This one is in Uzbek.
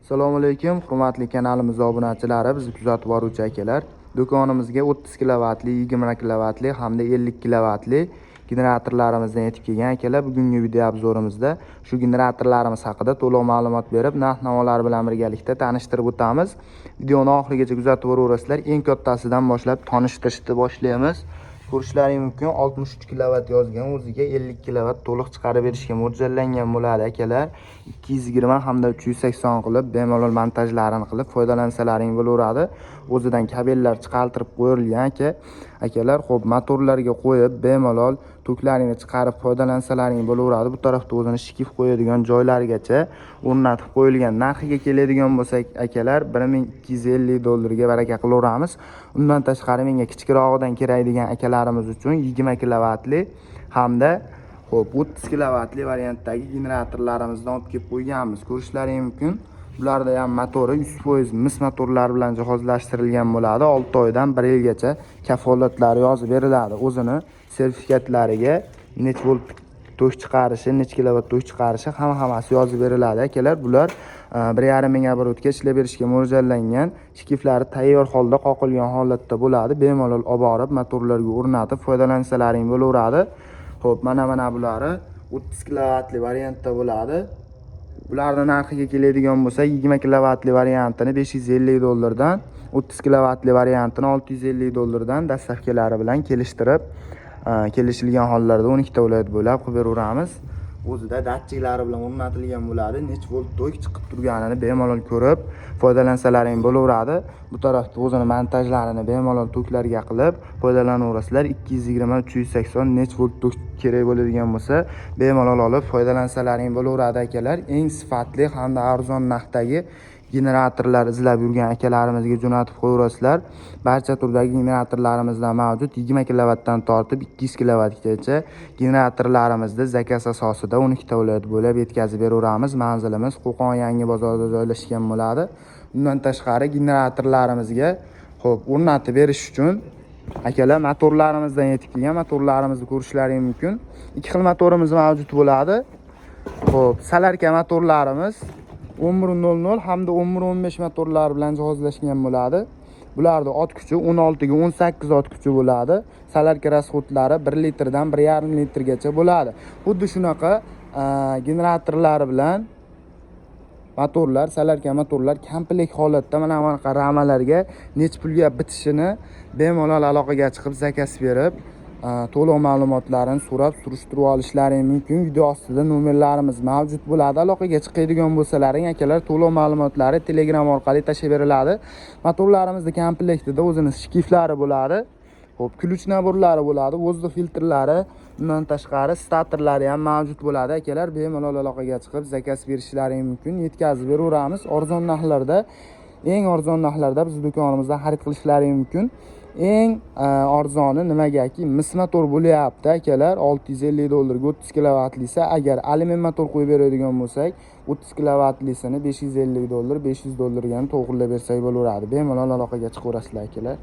Assalomu alaykum, hurmatli kanalimiz obunachilari, bizni kuzatib boruvchi akalar. Do'konimizga 30 kilovatli, 20 kilovatli hamda 50 kilovatli generatorlarimizdan yetib kelgan akalar. Bugungi video обзор imizda shu generatorlarimiz haqida to'liq ma'lumot berib, narx-navolar bilan birgalikda tanishtirib o'tamiz. Videoni oxirigacha kuzatib boraverasizlar. Eng kattasidan boshlab tanishtirishni boshlaymiz. Ko'rishlaring mumkin, 63 kilovat yozgan, o'ziga 50 kilovat to'liq chiqarib berishga mo'ljallangan bo'ladi akalar. 220 hamda 380 qilib bemalol montajlarini qilib foydalansalaring bo'laveradi. O'zidan kabellar chiqartirib qo'yilgan aka. Akalar, xo'p, motorlarga qo'yib bemalol toklaringni chiqarib foydalansalaring bo'laveradi. Bu tarafda o'zini shkif qo'yadigan joylarigacha o'rnatib qo'yilgan. Narxiga keladigan bo'lsak, akalar, 1250 dollarga baraka qilaveramiz. Undan tashqari menga kichikrog'idan kerak degan akalarimiz uchun 20 kilovatli hamda, xo'p, 30 kilovatli variantdagi generatorlarimizdan olib kelib qo'yganmiz. Ko'rishlaring mumkin. Bularda ham motori 100% mis motorlar bilan jihozlashtirilgan bo'ladi. 6 oydan 1 yilgacha kafolatlari yozib beriladi. O'zini sertifikatlariga necha volt tok chiqarishi, necha kilovat tok chiqarishi hamma-hammasi yozib beriladi. Akalar, bular 1,5 ming оборот ga ishlab berishga mo'ljallangan. Shkiflari tayyor holda, qoqilgan holatda bo'ladi. Bemalol olib borib motorlarga o'rnatib foydalansalaring bo'laveradi. Xo'p, mana bulari 30 kilovatli variantda bo'ladi. Bularni narxiga keladigan bo'lsa, 20 kilovatli variantini 550 dollardan, 30 kilovatli variantini 650 dollardan доставка lari bilan kelishtirib, kelishilgan hollarda 12 ta viloyat bo'ylab qilib beraveramiz. O'zida datchiklari bilan o'rnatilgan bo'ladi. Necha volt tok chiqib turganini bemalol ko'rib foydalansalaring bo'laveradi. Bu tarafda o'zini montajlarini bemalol toklarga qilib foydalanaverasizlar. 220, 380 necha volt tok kerak bo'ladigan bo'lsa, bemalol olib foydalansalaring bo'laveradi akalar. Eng sifatli hamda arzon narxdagi generatorlar izlab yurgan akalarimizga jo'natib qo'yaverasizlar. Barcha turdagi generatorlarimizdan mavjud. 20 kilovatdan tortib 200 kilovatgacha generatorlarimizni заказ asosida 12 ta viloyat bo'ylab yetkazib beraveramiz. Manzilimiz Qo'qon yangi bozorida joylashgan bo'ladi. Undan tashqari generatorlarimizga, xo'p, o'rnatib berish uchun, akalar, motorlarimizdan yetib kelgan. Motorlarimizni ko'rishlaring mumkin. Ikki xil motorimiz mavjud bo'ladi. Xo'p, солярка motorlarimiz 11.00 hamda 11.15 motorlar bilan jihozlashgan bo'ladi. Bularni ot kuchi 16 ga 18 ot kuchi bo'ladi. Солярка расход lari 1 litrdan 1,5 litrgacha bo'ladi. Xuddi shunaqa generatorlar bilan motorlar, солярка motorlar komplekt holatda mana bunaqa ramalarga necha pulga bitishini bemalol aloqaga chiqib, заказ berib, to'liq ma'lumotlarini so'rab surishtirib olishlaring mumkin. Video ostida nomerlarimiz mavjud bo'ladi. Aloqaga chiqadigan bo'lsalaring, akalar, to'liq ma'lumotlari Telegram orqali tashlab beriladi. Motorlarimizni komplektida o'zini shkiflari bo'ladi. Xo'p, ключ набор lari bo'ladi, воздух filtrlari, undan tashqari statorlari ham mavjud bo'ladi. Akalar, bemalol aloqaga chiqib заказ berishlaring mumkin. Yetkazib beraveramiz arzon narxlarda. Eng arzon narxlarda biz do'konimizdan xarid qilishlaring mumkin. Eng arzoni nimagaki, mis motor bo'lyapti, akalar, 650 dollarga 30 kilovatlisi. Agar alyumin motor qo'yib beradigan bo'lsak, 30 kilovatlisini 550 dollar, 500 dollarga ham to'g'irlab bersak bo'laveradi. Bemalol aloqaga chiqaverasizlar, akalar.